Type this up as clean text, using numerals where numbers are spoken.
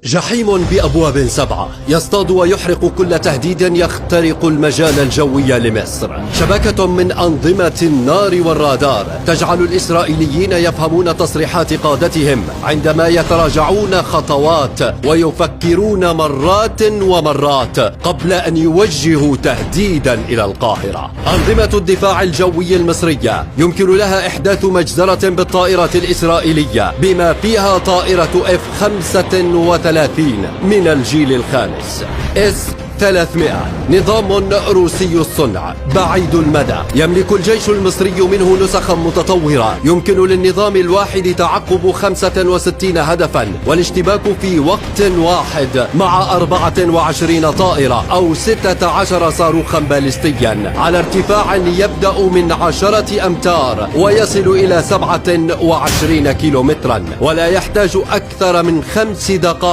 جحيم بأبواب سبعة يصطاد ويحرق كل تهديد يخترق المجال الجوي لمصر. شبكة من أنظمة النار والرادار تجعل الإسرائيليين يفهمون تصريحات قادتهم عندما يتراجعون خطوات ويفكرون مرات ومرات قبل أن يوجهوا تهديدا إلى القاهرة. أنظمة الدفاع الجوي المصرية يمكن لها إحداث مجزرة بالطائرات الإسرائيلية بما فيها طائرة اف 35 من الجيل الخامس. اس 300 نظام روسي الصنع بعيد المدى، يملك الجيش المصري منه نسخا متطورة. يمكن للنظام الواحد تعقب 65 هدفا والاشتباك في وقت واحد مع 24 طائرة أو 16 صاروخا باليستيا على ارتفاع يبدأ من 10 أمتار ويصل إلى 27 كيلومترا، ولا يحتاج أكثر من 5 دقائق.